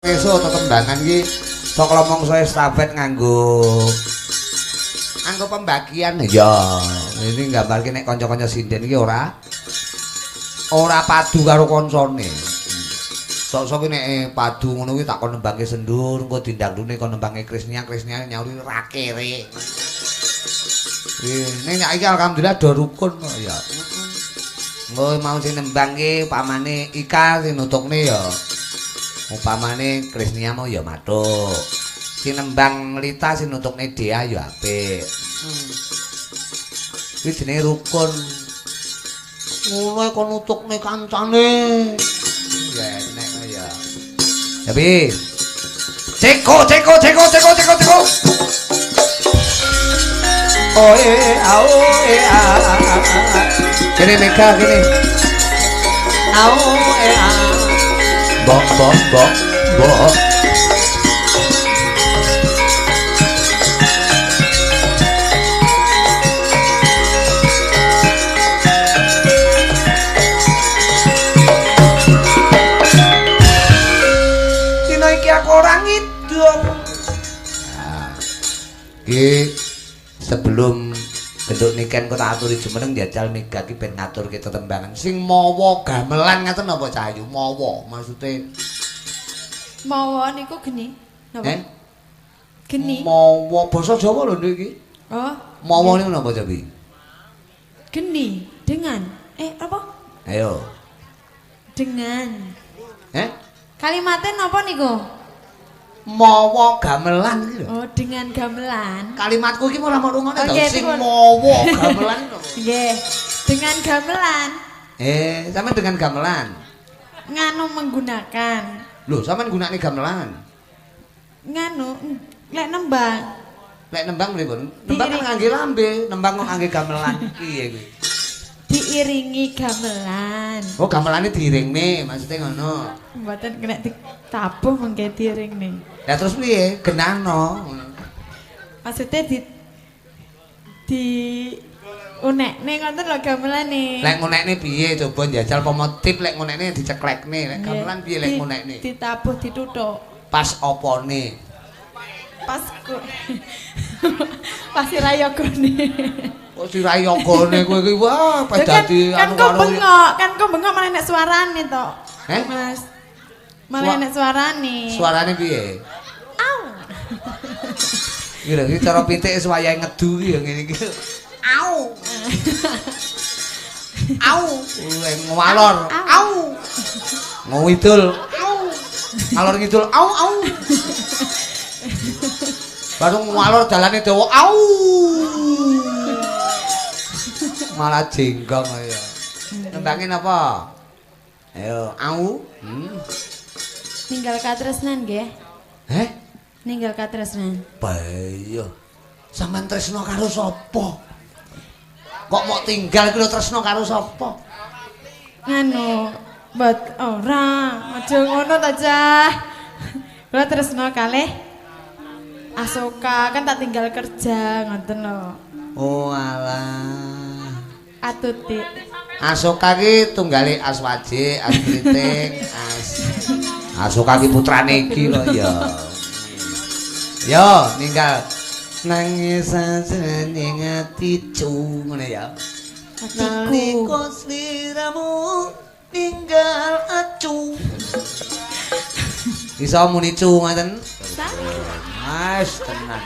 Esuk tetembangan iki saka mangsa estafet nganggo anggo pembagian. Ya, ini nggambarke nek kanca-kanca sinden iki ora padu karo kancane. Sok-sok ki nek padu ngono kuwi tak kon nembangke sendur, engko dindangdune kon nembangke Krisnia, Krisnia nyauri ra kere. Ning nek iki alhamdulillah do rukun kok ya. Engko mau sing nembang ki pamane Ika sing nutukne ya. Upamane Krisnia mau ya mathuk. Sing nembang Lita sing nutukne Dea ya apik. Kuwi jenenge rukun. Ngono kok nutukne kancane. Ya enek ya. Tapi Ceko ceko ceko ceko ceko ceko. Oe ao e a. Kene Mega kene. Ao e a. Bok bok bok bok. Dina iki aku ora ngidung. Nah, iki sebelum genduk niken kok tak aturi jumeneng njajal Mega iki ben ngaturke tetembangan sing mawa gamelan ngaten apa Cahayu? Mawa maksude mawa niku geni napa? Geni. Mawa basa Jawa lho nduk iki. Oh. Mawa niku napa Jawi? Geni dengan apa? Ayo. Dengan. Kalimatnya napa niku? Mawa gamelan iki lho. Oh, dengan gamelan. Kalimatku iki ora mau rungokne to. Okay, sing mawa gamelan lho. Nggih. Dengan gamelan. Sampean dengan gamelan. Nganu menggunakan. Lho, sampean gunakne gamelan. Nganu lek nembang. Lek nembang pripun? Nembang kan ngangge lambe, nembang kok ngangge gamelan. Piye kuwi? Diiringi gamelan. Oh, gamelane diiringne, maksudnya ngono. Mboten kena ditabuh mengke diiringne. Lah terus piye? Genano. Maksudnya di unekne ngoten lho gamelane. Lek ngunekne piye? Coba njajal pomotif lek ngunekne diceklekne, lek gamelan piye lek ngunekne? Ditabuh dituthuk. Pas opone? Pas ku. Pas sirayogane. Kok sirayogane kowe iki wah pas dadi anu karo bengok, kan kok bengok malah nek suarane to. Mas. Malah nek suarane. Suarane piye? Au. Iki lho iki cara pitik wis wayahe ngedu iki ya ngene iki. Au. Au, ngwalor. Au. Ngwidul. Au. Ngalor ngidul. Au au. Baru ngwalor dalane dawa. Au. Malah jenggong ya. Nembangin apa? Ayo, au. Ninggal katresnan nggih. Heh? Ninggal katresnan. Bayo. Sampeyan tresno karo sapa? Kok mau tinggal iki lho tresno karo sapa? Nganu, mbot ora, aja ngono ta, Cah. Kula tresno kalih Asoka, kan tak tinggal kerja ngoten lho. Oh alah. Atuti. Asoka ki tunggale Aswaje, Askriting, As Asoka ki putrane iki kok ya. Yo ninggal nangis sajroning ati cu ngene ya. Nalika sliramu ninggal acu. Iso muni cu ngoten? Mas tenan.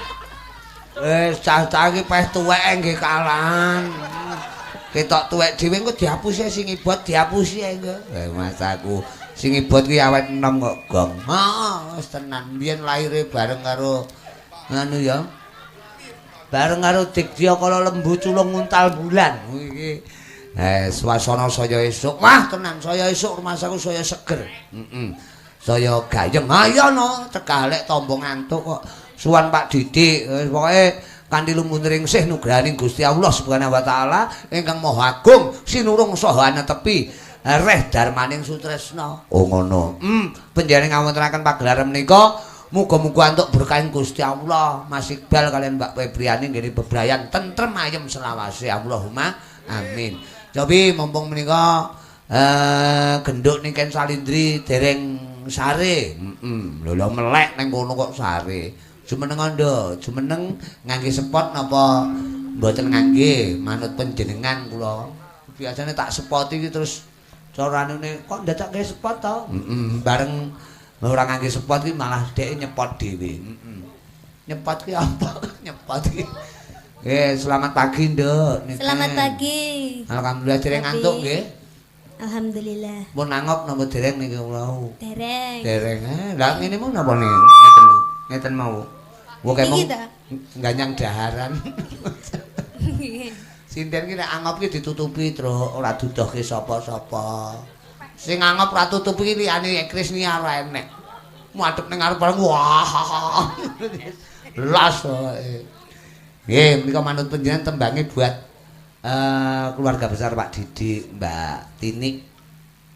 Wis cah-cah iki peh tuweke nggih kalan. Ketok tuwek dhewe engko diapusi sing ibot diapusi engko. Mas aku sing ibot kuwi awet enom kok gong. Heeh, wis tenan. Biyen lahire bareng karo nganu ya. Bareng karo Digdya kala lembu culung nguntal bulan. Iki swasana saya esuk. Wah, tenan saya esuk rumasaku saya seger. Heeh. Saya gayeng. Ayo no, cegah lek tombo ngantuk kok. Suwan Pak Didik, wis pokoke kanthi lumunturing sih nugrahaning Gusti Allah Subhanahu wa taala ingkang Maha Agung sinurung saha anetepi reh darmaning sutresna. Oh ngono. Panjenengan ngawontenaken pagelaran menika muga-muga antuk berkahing Gusti Allah. Mas Iqbal kalian Mbak Febriani nggih bebrayan tentrem ayem selawase. Allahumma amin. Cobi mumpung menika genduk niken Salindri dereng Sare. Heeh. Lho lho melek ning kono kok sare. Jumeneng anda, jumeneng ngangge sepot napa mboten ngangge manut panjenengan kula. Biasane tak sepoti iki terus carane kok ndadak gawe sepot to? Heeh, bareng ora ngangge sepot iki malah dhek nyepot dhewe. Heeh. Nyepot ki apa? Nyepot ki. Selamat pagi, Nduk. Selamat pagi. Alhamdulillah dereng ngantuk nggih. Alhamdulillah. Pun nangop napa dereng niki wau? Dereng. Dereng. Lah ngene mau napa niki? Ngeten lho. Ngeten mau. Wong kemong ganyang daharan. Sinden ki nek angop ki ditutupi truk ora dudohke sapa-sapa. Sing angop ora tutupi ki liyane Krisnia ora enek. Madhep ning ngarep bareng wah. Las pokoke. Nggih, menika manut panjenengan tembange buat keluarga besar Pak Didik, Mbak Tinik.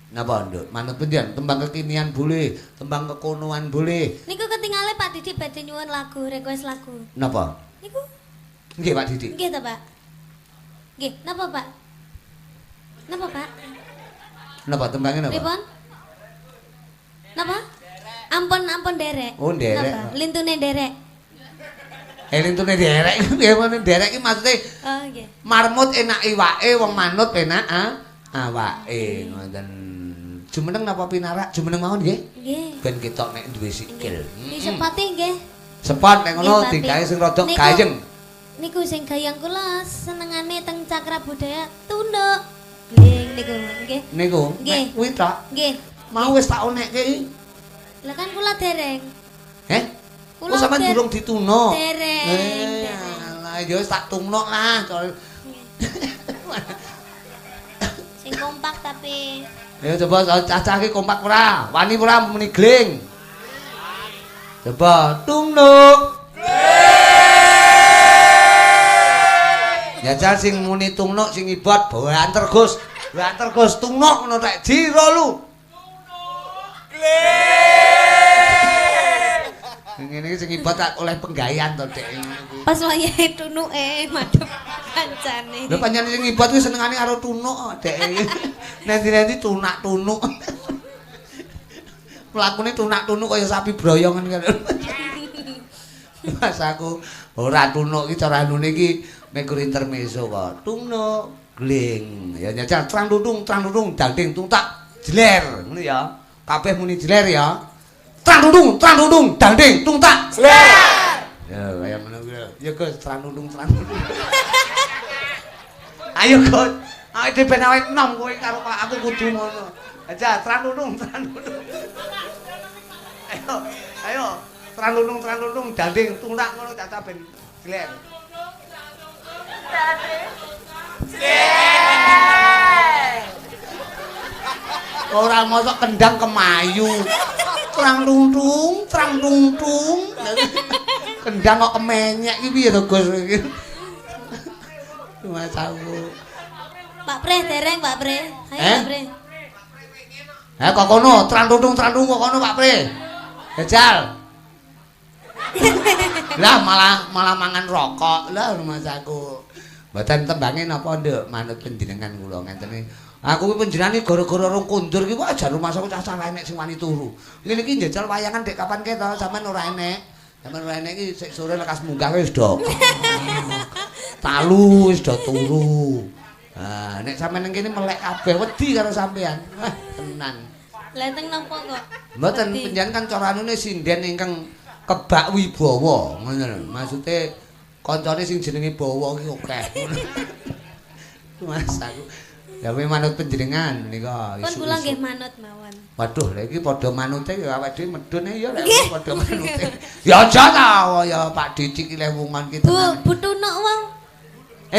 Napa, Nduk? Manut panjenengan tembang kekinian boleh, tembang kekonoan boleh. Niku ketingale Pak Didik badhe nyuwun lagu, request lagu. Napa? Niku. Nggih, Pak Didik. Nggih ta, Pak? Nggih, napa, Pak? Napa, Pak? Napa tembange napa? Pripun? Napa? Ampun, ampun derek. Oh, derek. Napa? Lintune derek. Lintune derek piye meneh derek iki maksude? Oh, nggih. Marmut enak iwake, wong manut enak awake ngoten. Jumeneng napa pinarak? Jumeneng mawon nggih? Nggih. Ben ketok nek duwe sikil. Di sepati nggih. Sepot nek ngono digawe sing rada gayeng. Niku sing gayeng kula senengane teng Cakra Budaya tunduk. Nggih niku nggih. Niku nggih. Kuwi tok. Nggih. Mau wis tak onekke iki. Lah kan kula dereng. Heh? Kula sampean durung dituno. Dereng. Lah ya wis tak tungno lah. Sing kompak tapi. Ayo coba cacah iki kompak ora? Wani ora muni gling? Coba tungno. Jajal sing muni tungno sing ibot banter Gus. Banter Gus tungno ngono tek jiro lu. Gling. Ngene iki sing ibot tak oleh penggayan to Dek. Pas wayahe tunuke madhep kancane. Lho pancen sing ibot kuwi senengane karo tunuk Dek. Nanti-nanti tunak-tunuk. Mlakune tunak-tunuk kaya sapi broyongan karo. Mas aku ora tunuk iki cara anune iki mek intermezzo kok. Tunuk gling. Ya nyajal trang tutung dalding tungtak jler ngono ya. Kabeh muni jler ya. Trang tutung dalding tungtak jler. Ya kaya ngono kuwi. Ya Gus trang tutung. Ayo Gus. Awake dhewe ben awake enom kowe karo aku kudu ngono. Aja trang tutung. Ayo, ayo trang tutung dalding tungtak ngono cacah ben jler. Ora mosok kendang kemayu. Trang tungtung, trang tungtung. Kendang kok kemenyek iki piye to Gus iki? Mas aku. Pak Pre dereng Pak Pre. Ayo Pak Pre. Kok kono trang tungtung kok kono Pak Pre. Jajal. Lah malah mangan rokok. Lah mas aku. Mboten tembange napa Nduk manut panjenengan kula ngenteni. Aku ki panjenengane gara-gara rong kondur ki wae jan rumahku cah-cah enek sing wani turu. Ngene iki njajal wayangan dek kapan ke to sampean ora enek. Sampean ora enek iki sik sore lekas munggah wis do. Talu wis do turu. Ah nek sampean ning kene melek kabeh wedi karo sampean. Wah tenan. Lah teng napa kok? Mboten panjenengan kan caranune sinden ingkang kebak wibawa ngono lho. Maksude kancane sing jenenge Bawa ki akeh. Mas aku gawe manut panjenengan menika. Pun kula nggih manut mawon. Waduh, lha iki padha manute ya awake dhewe medun ya lek padha manute. Ya aja ta ya Pak Didik iki lewungan ki tenan. Bu Tunuk wong.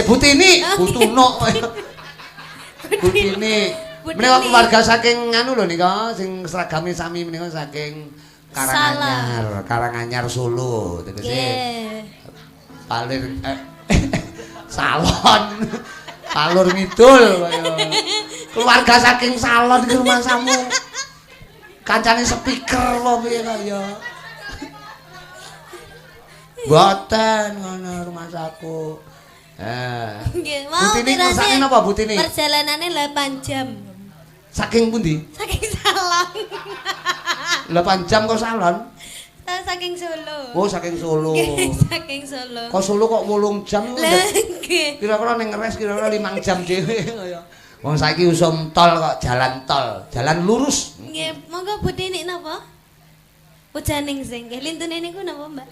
Bu Tini, Bu Tunuk. Bu Tini. Menika keluarga saking anu lho nika sing seragame sami menika saking Karanganyar, Karanganyar Solo tegese. Palir salon. Palur ngidul kaya. Keluarga saking salon iki rumangsamu. Kancane speaker apa piye kaya. Mboten ngono rumangsaku. Nggih, mau Butini ngersakne napa Butini? Perjalanane 8 jam. Saking pundi? Saking salon. 8 jam kok salon? Saking Solo. Oh, saking Solo. Saking Solo. Kok Solo kok 8 jam? Lah nggih. Kira-kira ning ngeres kira-kira 5 jam dhewe kaya. Wong saiki usum tol kok jalan tol, jalan lurus. Nggih, monggo Bude nek napa? Pujaning sing nggih lintune niku napa, Mbak?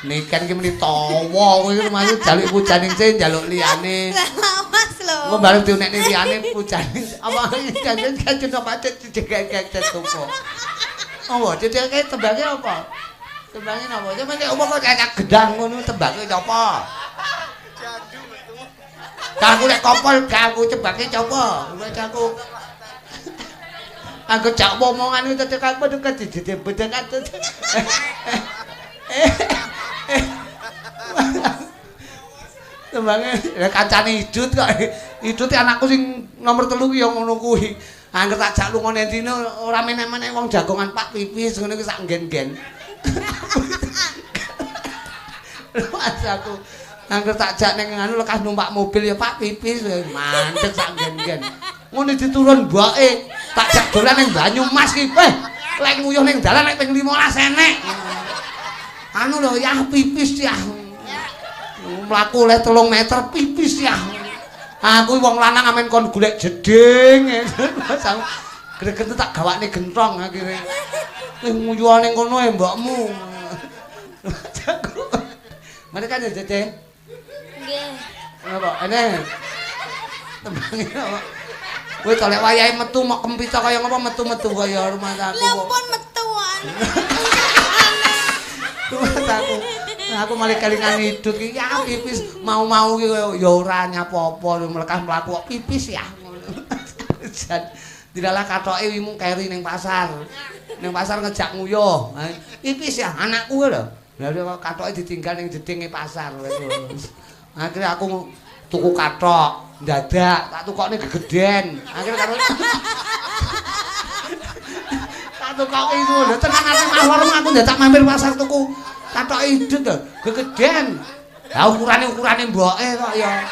Niken ki meni tawa kowe iki masih jaluk pujaning sing njaluk liyane. Lah lawas lho. Engko bareng diunekne liyane pujaning apa jajan jajan apa cecek opo. Apa ceceke tembange apa? Tembange napa? Cuma nek opo kok kayak gedang ngono tembange sapa? Aku nek kopol gak aku cebake coba. Wis aku aku jak omongan itu tetek aku kedidit-bedekan. Tembange kancane Idut kok. Idut anakku sing nomor 3 ki ya ngono kuwi. Angger tak jak lunga nendine ora meneh-meneh wong jagongan Pak pipis ngono kuwi sak nggen-nggen. Mas aku angger tak jak ning anu lekas numpak mobil ya Pak pipis mandek sak nggen-nggen. Ngono diturun mboke, tak jak dolan ning Banyumas ki. Weh, lek nguyuh ning dalan lek ping 15 enek. Anu lho ya pipis ya. Mlaku oleh 3 meter pipis ya. Aku wong lanang amen kon golek jeding. Greget tak gawakne genthong akhire. Wis nguyuh ning kono e mbokmu. Mereka kan jeding. Nggih. Napa? Ene. Tembange apa? Kowe to lek wayahe metu mok kempita kaya ngapa metu-metu kaya rumah aku. Lha pun metuan. Rumah aku. Aku malah kelingan Idut ki ya pipis mau-mau ki ya ora nyapa-apa mlekah mlaku kok pipis ya ngono. Dilalah katoke mung keri ning pasar. Ning pasar ngejak nguyuh. Pipis ya anakku lho. Lah kok katoke ditinggal ning jedinge pasar. Akhire aku tuku kathok ndadak tak tukokne gegeden. Akhire karo tak tukoke iku lho tenan ate mawon aku ndadak mampir pasar tuku kathok Idut lho gegeden. Lah ukurane mboke kok ya.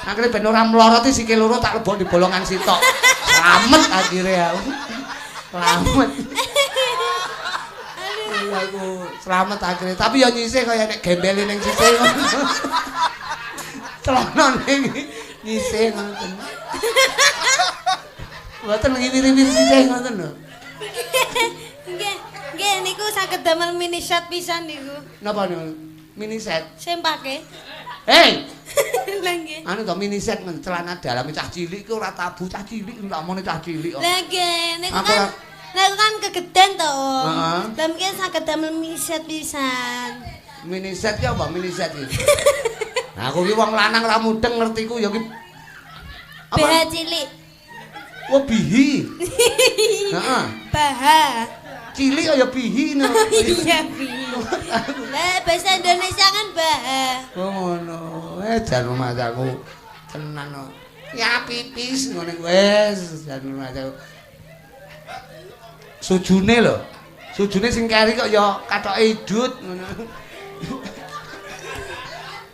Akhire ben ora mloroti sikil loro tak lebok di bolongan sitok. Slamet akhire aku. Slamet. Aku slamet akhire. Tapi ya nyisih kaya nek gembele ning sisih ngono. Celonone nyisih ngoten. Mboten ngiwir-iwir sisih ngoten lho. Nggih, nggih niku saged damel mini set pisan niku. Napa niku? Mini set. Sempake. Hei. Lah nggih. Anu to mini set men celana dalam cah cilik ku ora tabu cah cilik tak omone cah cilik kok. Lah nggih niku kan niku kan kegeden to, Om. Lah mungkin saged damel mini set pisan. Mini set ki apa mini set iki? Nah, aku ki wong lanang ra mudeng ngertiku ya ki BH cilik. Oh bihi. Heeh. Baha. Cilik ya bihi no. Iya bihi. Lah bahasa Indonesia kan baha. Oh ngono. Jan rumahku tenan no. Ya pipis ngene wis jan rumahku. Sujune lho. Sujune sing keri kok ya katoke Idut ngono.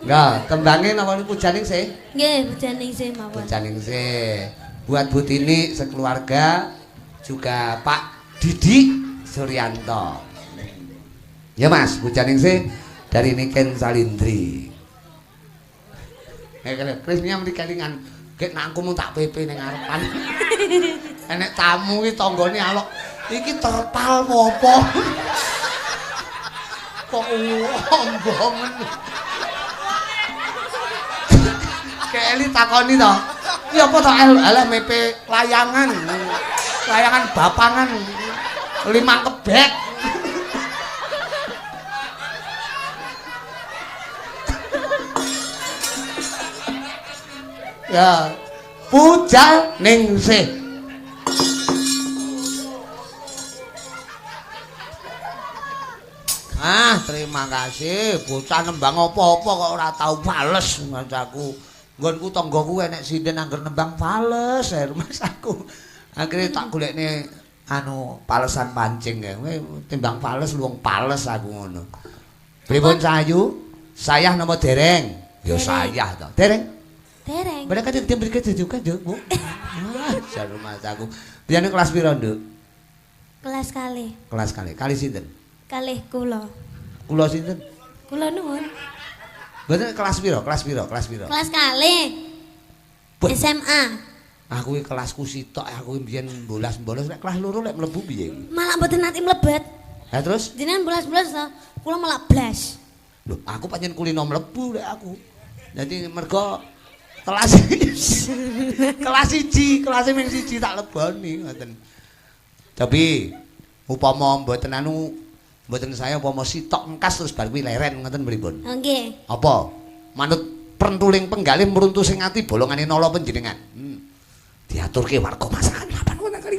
Enggak, tembange napa pujaning sih? Nggih, pujaning sih mawon. Pujaning sih. Buat Bu Tini sekeluarga juga Pak Didi Suryanto. Ya Mas, pujaning sih dari Niken Salindri. Nek Krismia mriki kelingan, gek nangku mung tak pepe ning ngarepan. Enek tamu iki tanggane alok, iki terpal apa? Kok ombongen. Keli takoni to. Iki apa to El? Alah mepe layangan. Layangan bapangan. 5 kebek. Ya, puja ningsih. Ah, terima kasih. Bocah nembang apa-apa kok ora tau fales kancaku. Nggonku tanggaku enek sinden angger nembang fales ae mas aku. Akhire tak golekne anu palesan pancing ya. Kowe timbang fales luwung pales aku ngono. Pripun Sayu? Sayah napa dereng? Ya sayah to. Dereng. Dereng. Mereka diberikan juga, Bu. Jan rumahku. Biyen kelas pira, Nduk? Kelas kalih. Kelas kalih. Kalih sinten? Kalih kula. Kula sinten? Kula nuwun. Mboten kelas pira? Kelas pira? Kelas pira? Kelas kalih. SMA. Aku iki kelasku sitok, aku mbiyen bolas-bolos nek kelas loro lek mlebu piye iki? Malah mboten nate mlebet. Lah terus? Jenengan bolas-bolas to, kula malah blas. Lho, aku pancen kulino mlebu lek aku. Dadi mergo kelas kelas 1, kelase ming 1 tak leboni ngoten. Tapi upama mboten anu mboten saya upama sitok engkas terus bar kuwi leren ngoten pripun? Nggih. Apa? Manut prentuling penggalih mruntu sing ati bolongane nala panjenengan. Diaturke warga masakan lapan wonten kali.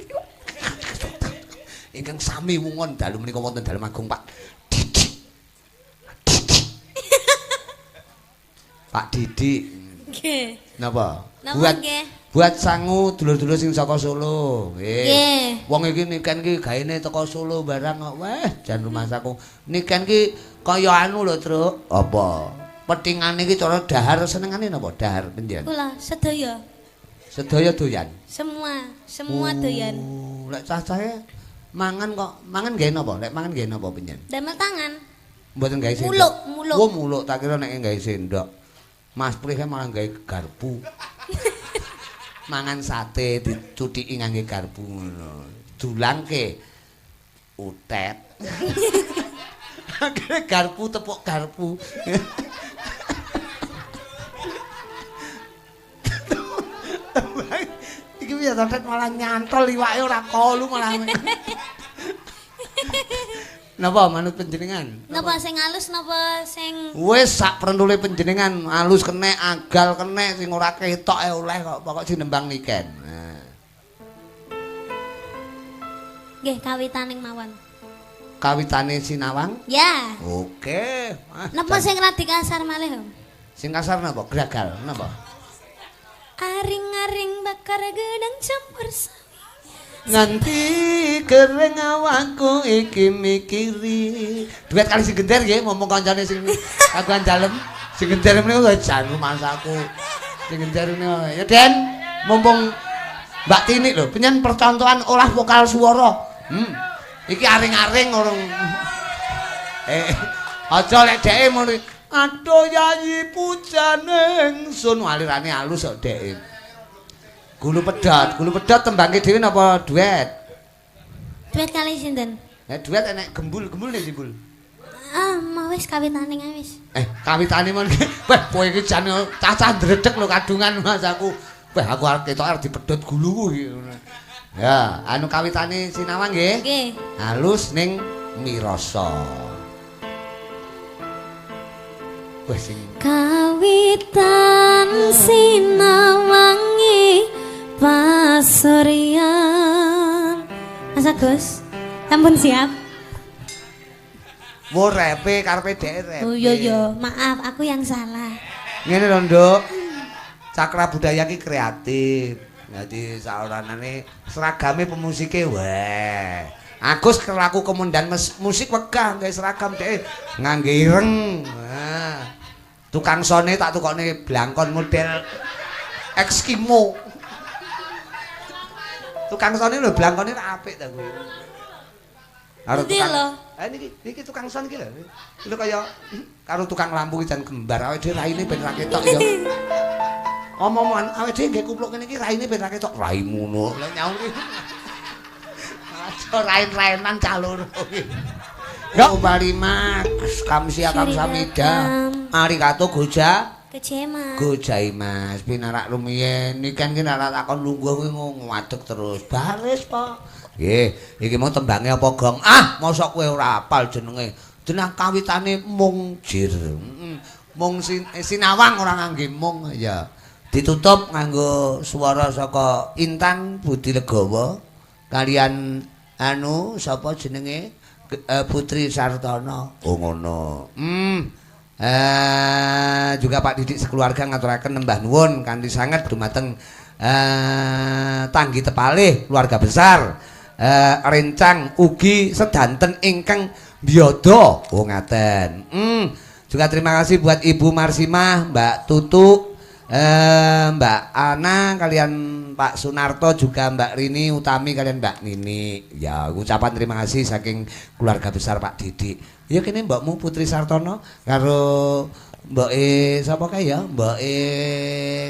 Ingkang sami wungon dalu menika wonten dalem agung Pak Didik. Didik. Pak Didik. Nggih. Napa? Napa nggih? Buat sangu dulur-dulur sing saka Solo. Nggih. Wong iki niken ki gaene teko Solo barang kok. Wah, jan rumangsaku. Niken ki kaya anu lho, Truk. Apa? Petingane iki cara dahar senengane napa? Dahar penjen. Kula sedaya. Sedaya doyan. Semua doyan. Lek cah-cahe mangan kok, mangan gawe napa? Lek mangan gawe napa penjen? Damel tangan. Mboten gawe sendok. Muluk, muluk. Oh, muluk tak kira nek gawe sendok. Mas Prih malah gawe garpu. Mangan sate dicuthiki ngangge garpu ngono. Dulangke utet. Akhire garpu tepuk garpu. Iki piye to malah nyantol iwake ora kolu malah. Napa manut panjenengan? Napa sing alus napa sing wis sak prentule panjenengan alus kenek agal kenek sing ora ketok e oleh kok pokok sinembang niken. Nah. Nggih kawitaning mawon. Kawitane Sinawang? Ya. Oke. Napa sing radi kasar malih? Sing kasar napa? Gragal napa? Aring-aring bakar gedang campur sawi. Nganti kering awakku iki mikiri. Duet kali sing gender nggih ngomong kancane sing kagungan dalem. Sing gender menika jan rumangsaku. Sing gender menika. Ya Den, mumpung Mbak Tini lho, penyen percontohan olah vokal suara. Iki aring-aring urung. Aja lek dheke muni aduh yayi pujane ingsun alirane alus kok dheke. Gulu pedhot tembangke dhewe napa duet? Duet kali sinten? Nek duet enek gembul-gembul nek simbul. Ah, mau wis kawitane ae wis. Kawitane mon. Wah, kowe iki jan cacah ndredeg lho kadungan Mas aku. Wah, aku arep ketok arep dipedhot guluku iki. Ya, anu kawitane Sinawang nggih. Nggih. Halus ning mirasa. Wah sing kawitan Sinawangi pasuryan. Mas Agus, sampun siap? Wo repe karepe dhek repe. Oh iya iya, maaf aku yang salah. Ngene lho, Nduk. Cakra budaya ki kreatif. Dadi saoranane seragame pemusike weh. Agus kelaku komandan musik wegah gawe seragam dhek ngangge ireng. Nah. Tukang sone tak tukokne blangkon model Eskimo. Tukang sone lho blangkone ra apik ta kuwi. Karo tukang. Niki niki tukang son iki lho. Lho kaya karo tukang lampu iki jan kembar awake dhewe raine ben ra ketok ya. Omong-omongan awake dhewe nggih kupluk kene iki raine ben ra ketok. Raimu ngono. Lah nyaur iki. Aja rain-rainan cah loro iki. Ya Mas, kamsia kamsamida. Arigato goja. Kejema. Gojaimas pinarak rumiyin niken ki nek takon lungguh kuwi ngadeg terus. Baris, Pak. Nggih, iki mau tembange apa gong? Ah, mosok kowe ora apal jenenge. Jeneng kawitane mung jir. Mung Sinawang ora ngangge mung ya. Ditutup nganggo swara saka Intan Budi Legawa kalian anu sapa jenenge Putri Sartono. Oh ngono. Juga Pak Didik sekeluarga ngaturaken nembah nuwun kanthi sanget dumateng tanggi tepalih keluarga besar rencang ugi sedanten ingkang biyada. Oh ngaten. Juga terima kasih buat Ibu Marsimah, Mbak Tutu, Mbak Ana kalian Pak Sunarto juga Mbak Rini Utami kalian Mbak Nini. Ya, ucapan terima kasih saking keluarga besar Pak Didik. Ya kene mbokmu Putri Sartono karo mboke sapa kae ya? Mboke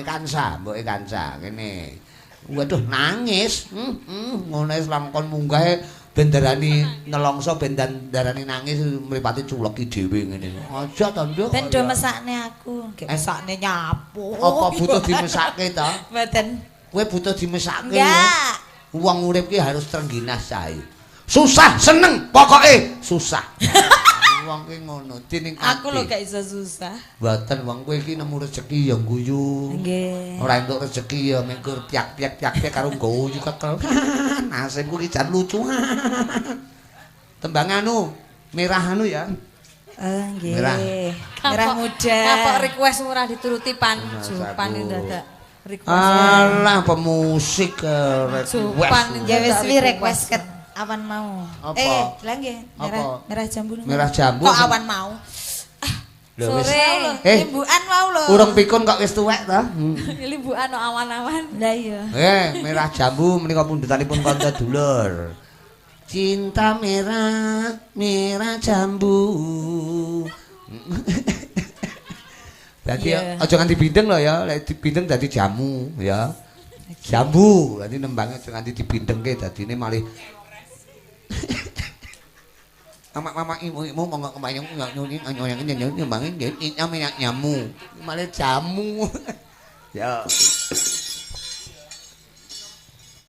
Kansa, mboke Kansa kene. Waduh nangis. Ngono wis langkon munggahe ben darani nelongso ben darani nangis mripate culeki dhewe ngene. Aja to, Nduk. Ben do mesakne aku, nggih mesakne nyapu. Apa butuh dimesake to? Mboten. Kowe butuh dimesake ya. Enggak. Wong urip ki harus trengginas sae. Susah seneng pokoke susah. Wong ki ngono dening Aku lho gak iso susah. Mboten wong kowe iki nemu rezeki ya guyu. Nggih. Ora entuk rezeki ya mengkur piak-piak-piak karo guyu kekel. Nasibku ki jan lucu. Tembang anu merah anu ya. Nggih. Merah. Merah muda. Kapok request ora dituruti pan jupan dadak request. Alah pemusik request. Jupan Ya wis wi request ket awan mau. Apa? Lah nggih, merah, Apa? merah jambu. Merah jambu. Kok awan mau? Lho wis. Sore. Limbukan mau lho. Urung pikun kok wis tuwek to? Limbukan no awan-awan. Lah iya. Merah jambu menika pundhutanipun kanca dulur. Cinta merah, merah jambu. Dadi aja nganti bindeng lho ya, lek dibindeng dadi jamu ya. Jambu, dadi nembange aja nganti dibindengke dadine malih Mama ibu-ibu monggo kebayang nyuni nyuni nyuni nyembangin nggih minyak nyamu. Malih jamu. Ya.